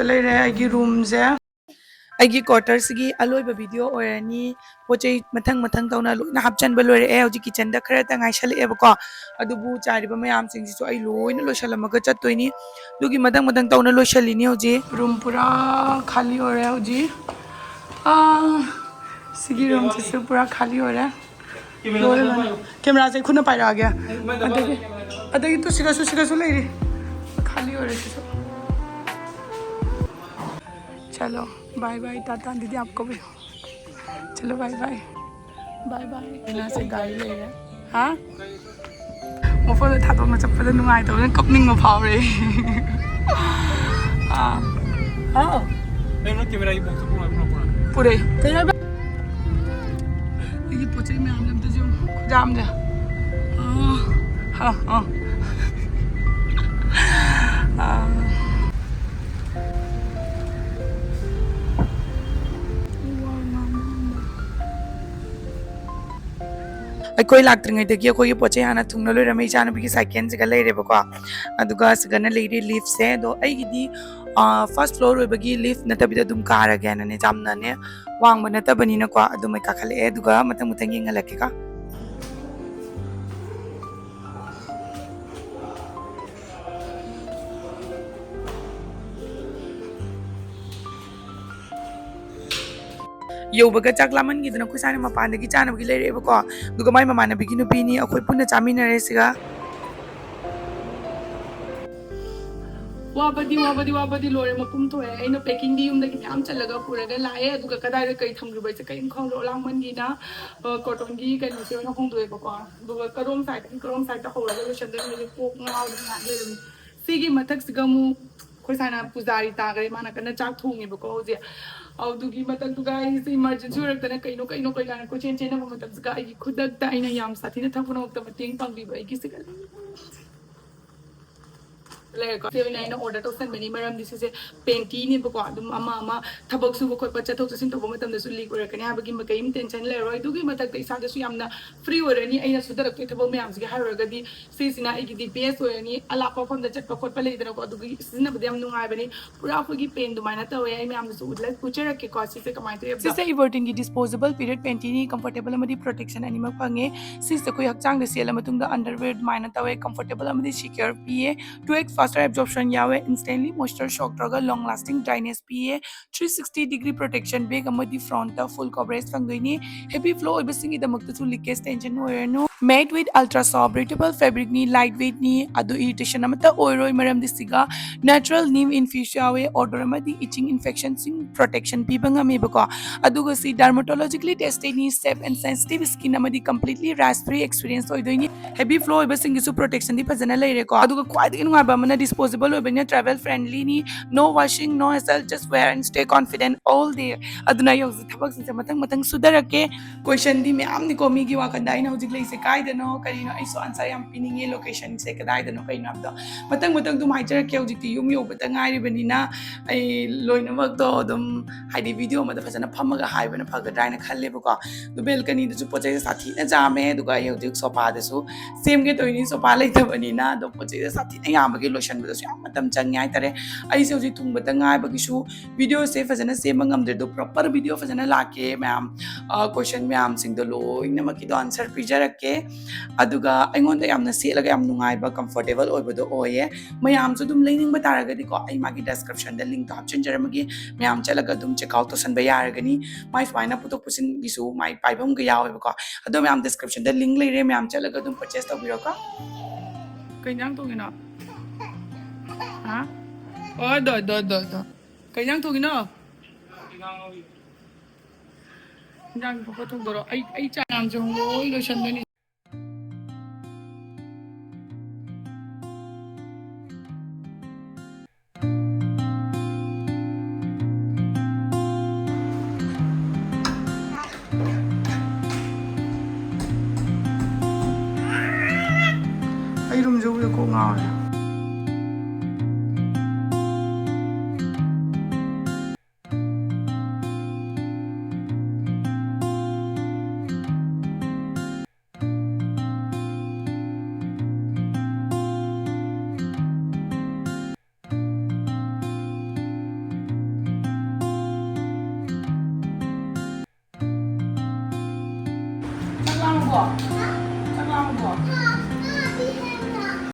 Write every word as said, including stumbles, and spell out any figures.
ꯂꯩꯔꯦ ꯑꯩꯒꯤ ꯔꯨꯝꯁꯦ꯫ ꯑꯩꯒꯤ ꯀ꯭ꯋꯥꯇꯔꯁꯤꯒꯤ ꯑꯂꯣꯏꯕ ꯚꯤꯗꯤꯑꯣ ꯑꯣꯏꯔꯅꯤ꯫ ꯄꯣꯠ ꯆꯩ ꯃꯊꯪ ꯃꯊꯪ ꯇꯧꯅ ꯂꯣꯏꯅ ꯍꯥꯞꯆꯟꯕ ꯂꯣꯏꯔꯛꯑꯦ꯫ ꯍꯧꯖꯤꯛ ꯀꯤꯆꯟꯗ ꯈꯔꯇ ꯉꯥꯏꯁꯜꯂꯛꯑꯦꯕꯀꯣ꯫ ꯑꯗꯨꯕꯨ ꯆꯥꯔꯤꯕ ꯃꯌꯥꯝꯁꯤꯡꯁꯤꯁꯨ ꯑꯩ ꯂꯣꯏꯅ ꯂꯣꯏꯁꯜꯂꯝꯃꯒ ꯆꯠꯇꯣꯏꯅꯤ꯫ ꯑꯗꯨꯒꯤ ꯃꯊꯪ ꯃꯊꯪ ꯇꯧꯅ ꯂꯣꯏꯁꯜꯂꯤꯅꯤ ꯍꯧꯖꯤꯛ꯫ ꯔꯨꯝ ꯄꯨꯔꯥ ꯈꯥꯂꯤ ꯑꯣꯏꯔꯦ ꯍꯧꯖꯤꯛ꯫ ꯑꯥ, ꯁꯤꯒꯤ ꯔꯨꯝꯁꯤꯁꯨ ꯄꯨꯔꯥ ꯈꯥꯂꯤ ꯑꯣꯏꯔꯦ꯫ ꯂꯣꯏꯔꯦ, ꯂꯣꯏꯔꯦ꯫ ꯀꯦꯃꯦꯔꯥꯁꯦ ꯈꯨꯠꯅ ꯄꯥꯏꯔꯛꯑꯒꯦ꯫ ꯑꯗꯒꯤ, ꯑꯗꯒꯤ ꯇꯨ ꯁꯤꯗꯁꯨ, ꯁꯤꯗꯁꯨ ꯂꯩꯔꯤ꯫ ꯈꯥꯂꯤ ꯑꯣꯏꯔꯦ ꯁꯤꯁꯨ꯫ ꯆꯂꯣ, ꯕꯥꯏ ꯕꯥꯏ, ꯇꯥꯇꯥ, ꯗꯤꯗꯤ ꯑꯥꯞꯀꯣ ꯚꯤ꯫ ꯆꯂꯣ, ꯕꯥꯏ ꯕꯥꯏ꯫ ꯕꯥꯏ ꯕꯥꯏ꯫ ꯏꯅꯥꯁꯦ ꯒꯥꯔꯤ ꯂꯩꯔꯦ꯫ ꯍꯥ? ꯃꯐꯝꯗ ꯊꯥꯗꯣꯛꯅ ꯆꯠꯄꯗ ꯅꯨꯡꯉꯥꯏꯇꯕꯅ ꯀꯞꯅꯤꯡꯕ ꯐꯥꯎꯔꯦ꯫ ꯑꯥ꯫ ꯍꯥꯎ꯫ ꯀꯩꯅꯣ, ꯀꯦꯃꯦꯔꯥꯒꯤ ꯕꯣꯛꯁꯇꯣ ꯄꯨꯔꯛꯑꯣ, ꯄꯨꯔꯛꯑꯣ, ꯄꯨꯔꯛꯑꯣ꯫ ꯄꯨꯔꯦ꯫ ꯀꯩ ꯍꯥꯏꯕ? ꯑꯩꯒꯤ ꯄꯣꯠ ꯆꯩ ꯃꯌꯥꯝꯁꯦ ꯑꯝꯇ ꯌꯦꯡꯉꯨ꯫ ꯈꯨꯌꯥꯝꯁꯦ꯫ ꯑꯥ꯫ ꯑꯥ, ꯑꯥ꯫ ꯑꯥ꯫ ꯑꯩꯈꯣꯏ ꯂꯥꯛꯇ꯭ꯔꯤꯉꯩꯗꯒꯤ ꯑꯩꯈꯣꯏꯒꯤ ꯄꯣꯠ ꯆꯩ ꯍꯥꯟꯅ ꯊꯨꯡꯅ ꯂꯣꯏꯔꯝꯃꯦ꯫ ꯏꯆꯥꯅꯨꯄꯤꯒꯤ ꯁꯥꯏꯀꯦꯜꯁꯤꯒ ꯂꯩꯔꯦꯕꯀꯣ꯫ ꯑꯗꯨꯒ ꯁꯤꯒꯅ ꯂꯩꯔꯤ ꯂꯤꯐꯁꯦ꯫ ꯑꯗꯣ ꯑꯩꯒꯤꯗꯤ, ꯑꯥ, ꯐꯥꯔꯁ ꯐ꯭ꯂꯣꯔ ꯑꯣꯏꯕꯒꯤ ꯂꯤꯐ ꯅꯠꯇꯕꯤꯗ ꯑꯗꯨꯝ ꯀꯥꯔꯒꯦꯅꯅꯦ, ꯌꯥꯝꯅꯅꯦ ꯋꯥꯡꯕ ꯅꯠꯇꯕꯅꯤꯅꯀꯣ꯫ ꯑꯗꯨꯃꯥꯏ ꯀꯥꯈꯠꯂꯛꯑꯦ꯫ ꯑꯗꯨꯒ ꯃꯊꯪ ꯃꯊꯪ ꯌꯦꯡꯍꯜꯂꯛꯀꯦꯀꯣ꯫ ꯌꯧꯕꯒ ꯆꯥꯛ ꯂꯥꯝꯃꯟꯈꯤꯗꯅ ꯑꯩꯈꯣꯏ ꯁꯥꯏꯅ ꯃꯄꯥꯟꯗꯒꯤ ꯆꯥꯅꯕꯒꯤ ꯂꯩꯔꯛꯑꯦꯕꯀꯣ꯫ ꯑꯗꯨꯒ ꯃꯥꯏ ꯃꯃꯥꯟꯅꯕꯤꯒꯤ ꯅꯨꯄꯤꯅꯤ, ꯑꯩꯈꯣꯏ ꯄꯨꯟꯅ ꯆꯥꯃꯤꯟꯅꯔꯦ ꯁꯤꯒ꯫ ꯋꯥꯕꯗꯤ, ꯋꯥꯕꯗꯤ, ꯋꯥꯕꯗꯤ ꯂꯣꯏꯔꯦ, ꯃꯄꯨꯝ ꯊꯣꯛꯑꯦ꯫ ꯑꯩꯅ ꯄꯦꯀꯤꯡꯗꯤ ꯌꯨꯝꯗꯒꯤ ꯃꯌꯥꯝ ꯆꯜꯂꯒ ꯄꯨꯔꯒ ꯂꯥꯛꯑꯦ, ꯑꯗꯨꯒ ꯀꯗꯥꯏꯗ ꯀꯩ ꯊꯝꯈ꯭ꯔꯤꯕ ꯍꯥꯏꯁꯦ ꯀꯔꯤꯝ ꯈꯪꯗ꯭ꯔꯦ꯫ ꯑꯣꯂꯥꯡꯃꯟꯒꯤꯅ, ꯑ, ꯀꯣꯇꯣꯟꯒꯤ ꯀꯩꯅꯣꯁꯦ ꯑꯣꯏꯅ ꯍꯣꯡꯗꯣꯛꯑꯦꯕꯀꯣ꯫ ꯑꯗꯨꯒ ꯀꯔꯣꯝ ꯁꯥꯏꯗꯇꯒꯤ ꯀꯔꯣꯝ ꯁꯥꯏꯗꯇ ꯍꯧꯔꯒ ꯂꯣꯏꯁꯟꯗꯣꯏꯅꯣ ꯍꯥꯏꯁꯦ ꯀꯣꯛ ꯉꯥꯎꯗꯅ ꯉꯥꯏꯍꯥꯛ ꯂꯩꯔꯝꯃꯤ꯫ ꯁꯤꯒꯤ ꯃꯊꯛꯁꯤꯒ ꯑꯃꯨꯛ ꯑꯩꯈꯣꯏ ꯁꯥꯏꯅ ꯄꯨꯖꯥꯔꯤ ꯇꯥꯈ꯭ꯔꯦ, ꯃꯥ ꯅꯥꯀꯟꯗ ꯆꯥꯛ ꯊꯣꯡꯉꯦꯕꯀꯣ ꯍꯧꯖꯤꯛ꯫ ꯑꯗꯨꯒꯤ ꯃꯊꯛꯇꯨꯒ ꯑꯩꯁꯦ ꯏꯃꯥꯔꯖꯦꯟꯁꯤ ꯑꯣꯏꯔꯛꯇꯅ ꯀꯩꯅꯣ ꯀꯩꯅꯣ ꯀꯩꯅꯣ ꯀꯣꯏꯆꯦꯟ ꯆꯦꯟꯅꯕ ꯃꯇꯝꯁꯤꯒ ꯑꯩꯒꯤ ꯈꯨꯗꯛꯇ ꯑꯩꯅ ꯌꯥꯝ ꯁꯥꯊꯤꯅ ꯊꯛꯄ ꯅꯨꯡꯉꯥꯏꯇꯕ ꯃꯇꯦꯡ ꯄꯥꯡꯕꯤꯕ ꯑꯩꯒꯤ ꯁꯤꯒ꯫ ꯂꯩꯔꯦꯀꯣ꯫ ꯁꯤ ꯑꯣꯏꯅ ꯑꯩꯅ ꯑꯣꯔꯗꯔ ꯇꯧꯁꯟꯕꯅꯤ, ꯃꯔꯝꯗꯤ ꯁꯤꯁꯦ ꯄꯦꯟꯇꯤꯅꯦꯕꯀꯣ, ꯑꯗꯨꯝ ꯑꯃ ꯑꯃ ꯊꯕꯛ ꯁꯨꯕ ꯈꯣꯠꯄ, ꯆꯠꯊꯣꯛ ꯆꯠꯁꯤꯟ ꯇꯧꯕ ꯃꯇꯝꯗꯁꯨ ꯂꯤꯛ ꯑꯣꯏꯔꯛꯀꯅꯤ ꯍꯥꯏꯕꯒꯤ ꯀꯔꯤꯝ ꯇꯦꯟꯁꯟ ꯂꯩꯔꯔꯣꯏ꯫ ꯑꯗꯨꯒꯤ ꯃꯊꯛꯇ ꯏꯁꯥꯗꯁꯨ ꯌꯥꯝꯅ ꯐ꯭ꯔꯤ ꯑꯣꯏꯔꯅꯤ꯫ ꯑꯩꯅ ꯁꯨꯗꯔꯛꯇꯣꯏ ꯊꯕꯛ ꯃꯌꯥꯝꯁꯤꯒꯤ ꯍꯥꯏꯔꯨꯔꯒꯗꯤ ꯁꯤꯁꯤꯅ ꯑꯩꯒꯤꯗꯤ ꯕꯦꯁ ꯑꯣꯏꯔꯅꯤ꯫ ꯑꯂꯥꯞꯄ ꯃꯐꯝꯗ ꯆꯠꯄ ꯈꯣꯠꯄ ꯂꯩꯗꯅꯀꯣ, ꯑꯗꯨꯒꯤ ꯁꯤꯖꯤꯟꯅꯕꯗ ꯌꯥꯝ ꯅꯨꯡꯉꯥꯏꯕꯅꯤ꯫ ꯄꯨꯔꯥ ꯑꯩꯈꯣꯏꯒꯤ ꯄꯦꯟ ꯑꯗꯨꯃꯥꯏꯅ ꯇꯧꯋꯦ꯫ ꯑꯩ ꯃꯌꯥꯝꯗꯁꯨ ꯎꯠꯂ- ꯎꯠꯆꯔꯛꯀꯦꯀꯣ, ꯁꯤꯁꯦ ꯀꯃꯥꯏꯅ ꯇꯧꯋꯦ ꯍꯥꯏꯕꯗ꯫ ꯁꯤꯁꯦ ꯏꯕꯔꯇꯤꯟꯒꯤ ꯗꯤꯁꯄꯣꯖꯦꯕꯜ ꯄꯤꯔꯤꯌꯗ ꯄꯦꯟꯇꯤꯅꯤ꯫ ꯀꯝꯐꯣꯔꯇꯦꯕꯜ ꯑꯃꯗꯤ ꯄ꯭ꯔꯣꯇꯦꯛꯁꯟ ꯑꯅꯤꯃꯛ ꯐꯪꯉꯦ꯫ ꯁꯤꯁꯦ ꯑꯩꯈꯣꯏ ꯍꯛꯆꯥꯡꯗ ꯁꯦꯠꯂ ꯃꯇꯨꯡꯗ ꯑꯟꯗꯔꯋꯦꯌꯔ ꯑꯗꯨꯃꯥꯏꯅ ꯇꯧꯋꯦ꯫ ꯀꯝꯐꯣꯔꯇꯦꯕꯜ ꯑꯃꯗꯤ ꯁꯤꯀ꯭ꯌꯣꯔ ꯄꯤꯌꯦ꯫ Two X faster absorption ꯌꯥꯎꯋꯦ꯫ Instantly moisture shock ꯇꯧꯔꯒ long lasting dryness ꯄꯤꯌꯦ꯫ Three sixty degree protection back ꯑꯃꯗꯤ ꯐ꯭ꯔꯣꯟꯠꯇ ꯐꯨꯜ ꯀꯣꯚꯔꯦꯖ ꯐꯪꯗꯣꯏꯅꯤ꯫ ꯍꯦꯚꯤ ꯐ꯭ꯂꯣ ꯑꯣꯏꯕꯁꯤꯡꯒꯤꯗꯃꯛꯇꯁꯨ ꯂꯤꯀꯦꯖ ꯇꯦꯟꯁꯟ ꯑꯣꯏꯔꯅꯨ꯫ Made with ultra soft breathable fabricꯅꯤ, ꯂꯥꯏꯠ ꯋꯦꯠꯅꯤ, ꯑꯗꯨ ꯏꯔꯤꯇꯦꯁꯟ ꯑꯃꯠꯇ ꯑꯣꯏꯔꯣꯏ, ꯃꯔꯝꯗꯤ ꯁꯤꯒ natural neem infuse ꯌꯥꯎꯋꯦ꯫ ꯑꯣꯗꯣꯔ ꯑꯃꯗꯤ ꯏꯆꯤꯡ ꯏꯟꯐꯦꯛꯁꯟꯁꯤꯡ ꯄ꯭ꯔꯣꯇꯦꯛꯁꯟ ꯄꯤꯕ ꯉꯝꯃꯦꯕꯀꯣ꯫ ꯑꯗꯨꯒ ꯁꯤ ꯗꯔꯃꯥꯇꯣꯂꯣꯖꯤꯀꯦꯂꯤ ꯇꯦꯁꯇꯦꯗꯅꯤ, ꯁꯦꯐ ꯑꯦꯟ ꯁꯦꯟꯁꯤꯇꯤꯚ ꯁ꯭ꯀꯤꯟ ꯑꯃꯗꯤ ꯀꯝꯄ꯭ꯂꯤꯠꯂꯤ ꯔꯦꯁ ꯐ꯭ꯔꯤ ꯑꯦꯛꯁꯄꯤꯔꯤꯌꯦꯟꯁ ꯑꯣꯏꯗꯣꯏꯅꯤ꯫ ꯍꯦꯚꯤ ꯐ꯭ꯂꯣ ꯑꯣꯏꯕꯁꯤꯡꯒꯤꯁꯨ ꯄ꯭ꯔꯣꯇꯦꯛꯁꯟꯗꯤ ꯐꯖꯅ ꯂꯩꯔꯦꯀꯣ꯫ ꯑꯗꯨꯒ ꯈ꯭ꯋꯥꯏꯗꯒꯤ ꯅꯨꯡꯉꯥꯏꯕ ꯑꯃꯅ ꯗꯤꯁꯄꯣꯖꯦꯕꯜ ꯑꯣꯏꯕꯅꯤꯅ travel ꯐ꯭ꯔꯦꯟꯂꯤꯅꯤ꯫ No washing, no hassle, just wear and stay confident all day꯫ ꯑꯗꯨꯅ ꯑꯩ ꯍꯧꯖꯤꯛ ꯊꯕꯛꯁꯤꯡꯁꯦ ꯃꯊꯪ ꯃꯊꯪ ꯁꯨꯗꯔꯛꯀꯦ꯫ ꯀꯣꯏꯁꯟꯗꯤ ꯃꯌꯥꯝꯅꯤꯀꯣ ꯃꯤꯒꯤ ꯋꯥꯈꯜꯗ꯫ ꯑꯩꯅ ꯍꯧꯖꯤꯛ ꯂꯩꯁꯦ ꯀꯥꯏꯗꯅꯣ, ꯀꯔꯤꯅꯣ, ꯑꯩꯁꯨ ꯑꯟꯁꯔ ꯌꯥꯝ ꯄꯤꯅꯤꯡꯉꯦ꯫ ꯂꯣꯀꯦꯁꯟꯁꯦ ꯀꯗꯥꯏꯗꯅꯣ, ꯀꯩꯅꯣ ꯍꯥꯏꯕꯗꯣ ꯃꯊꯪ ꯃꯊꯪ ꯑꯗꯨꯝ ꯍꯥꯏꯖꯔꯛꯀꯦ꯫ ꯍꯧꯖꯤꯛꯇꯤ ꯌꯨꯝ ꯌꯧꯕꯇ ꯉꯥꯏꯔꯤꯕꯅꯤꯅ ꯑꯩ ꯂꯣꯏꯅꯃꯛꯇꯣ ꯑꯗꯨꯝ, ꯍꯥꯏꯗꯤ, ꯚꯤꯗꯤꯑꯣ ꯑꯃꯗ ꯐꯖꯅ ꯐꯝꯃꯒ ꯍꯥꯏꯕꯅ ꯐꯒꯗ꯭ꯔꯥ ꯍꯥꯏꯅ ꯈꯜꯂꯦꯕꯀꯣ꯫ ꯑꯗꯨ ꯕꯦꯜꯀꯅꯤꯗꯁꯨ ꯄꯣꯠ ꯆꯩꯁꯦ ꯁꯥꯊꯤꯅ ꯌꯥꯝꯃꯦ꯫ ꯑꯗꯨꯒ ꯑꯩ ꯍꯧꯖꯤꯛ ꯁꯣꯐꯥꯗꯁꯨ ꯁꯦꯝꯒꯦ ꯇꯧꯔꯤꯅꯤ, ꯁꯣꯐꯥ ꯂꯩꯇꯕꯅꯤꯅ꯫ ꯑꯗꯣ ꯄꯣꯠ ꯆꯩꯁꯦ ꯁꯥꯊꯤꯅ ꯌꯥꯝꯕꯒꯤ ꯂꯣꯏꯁꯟꯕꯗꯁꯨ ꯌꯥꯝ ꯃꯇꯝ ꯆꯪꯉꯦ ꯍꯥꯏꯇꯥꯔꯦ꯫ ꯑꯩꯁꯦ ꯍꯧꯖꯤꯛ ꯊꯨꯡꯕꯇ ꯉꯥꯏꯕꯒꯤꯁꯨ ꯚꯤꯗꯤꯑꯣꯁꯦ ꯐꯖꯅ ꯁꯦꯝꯕ ꯉꯝꯗ꯭ꯔꯦ꯫ ꯑꯗꯣ ꯄ꯭ꯔꯣꯄꯔ ꯚꯤꯗꯤꯑꯣ ꯐꯖꯅ ꯂꯥꯛꯀꯦ ꯃꯌꯥꯝ꯫ ꯀꯣꯏꯁꯟ ꯃꯌꯥꯝꯁꯤꯡꯗꯣ ꯂꯣꯏꯅꯃꯛꯀꯤꯗꯣ ꯑꯟꯁꯔ ꯄꯤꯖꯔꯛꯀꯦ꯫ ꯑꯗꯨꯒ ꯑꯩꯉꯣꯟꯗ ꯌꯥꯝꯅ ꯁꯦꯠꯂꯒ ꯌꯥꯝ ꯅꯨꯡꯉꯥꯏꯕ, ꯀꯝꯐꯣꯔꯇꯦꯕꯜ ꯑꯣꯏꯕꯗꯣ ꯑꯣꯏꯌꯦ꯫ ꯃꯌꯥꯝꯁꯨ ꯑꯗꯨꯝ ꯂꯩꯅꯤꯡꯕ ꯇꯥꯔꯒꯗꯤꯀꯣ, ꯑꯩ ꯃꯥꯒꯤ ꯗꯦꯁꯀ꯭ꯔꯤꯞꯁꯟꯗ ꯂꯤꯡꯛꯇꯣ ꯍꯥꯞꯆꯤꯟꯖꯔꯝꯃꯒꯦ꯫ ꯃꯌꯥꯝ ꯆꯠꯂꯒ ꯑꯗꯨꯝ ꯆꯦꯛ ꯑꯥꯎꯠ ꯇꯧꯁꯟꯕ ꯌꯥꯔꯒꯅꯤ꯫ ꯃꯥꯏ ꯁꯨꯃꯥꯏꯅ ꯄꯨꯊꯣꯛ ꯄꯨꯁꯤꯟꯒꯤꯁꯨ ꯃꯥꯏ ꯄꯥꯏꯐꯝꯒ ꯌꯥꯎꯋꯦꯕꯀꯣ꯫ ꯑꯗꯣ ꯃꯌꯥꯝ ꯗꯦꯁꯀ꯭ꯔꯤꯞꯁꯟꯗ ꯂꯤꯡꯛ ꯂꯩꯔꯦ, ꯃꯌꯥꯝ ꯆꯠꯂꯒ ꯑꯗꯨꯝ ꯄꯔꯆꯦꯁ ꯇꯧꯕꯤꯔꯣꯀꯣ꯫ ꯀꯩ ꯏꯟꯖꯥꯡ ꯊꯣꯡꯉꯤꯅꯣ? ꯍꯥ? ꯑꯣ, ꯗꯣ, ꯗꯣ, ꯗꯣ, ꯗꯣ꯫ ꯀꯩ ꯏꯟꯖꯥꯡ ꯊꯣꯡꯉꯤꯅꯣ? ꯏꯟꯖꯥꯡ ꯄꯣꯛꯄ ꯊꯣꯡꯗꯣꯔꯣ? ꯑꯩ, ꯑꯩ ꯆꯥ ꯌꯥꯝ ꯆꯪꯉꯣ, ꯂꯣꯏ ꯂꯣꯏꯁꯟꯗꯣꯏꯅꯤ꯫ ꯑꯩ ꯔꯨꯝꯁꯦ ꯎꯕꯗ ꯀꯣꯛ ꯉꯥꯎꯔꯦ꯫ ꯀꯣ? ꯆꯥꯛ ꯂꯥꯝꯃꯕꯣ?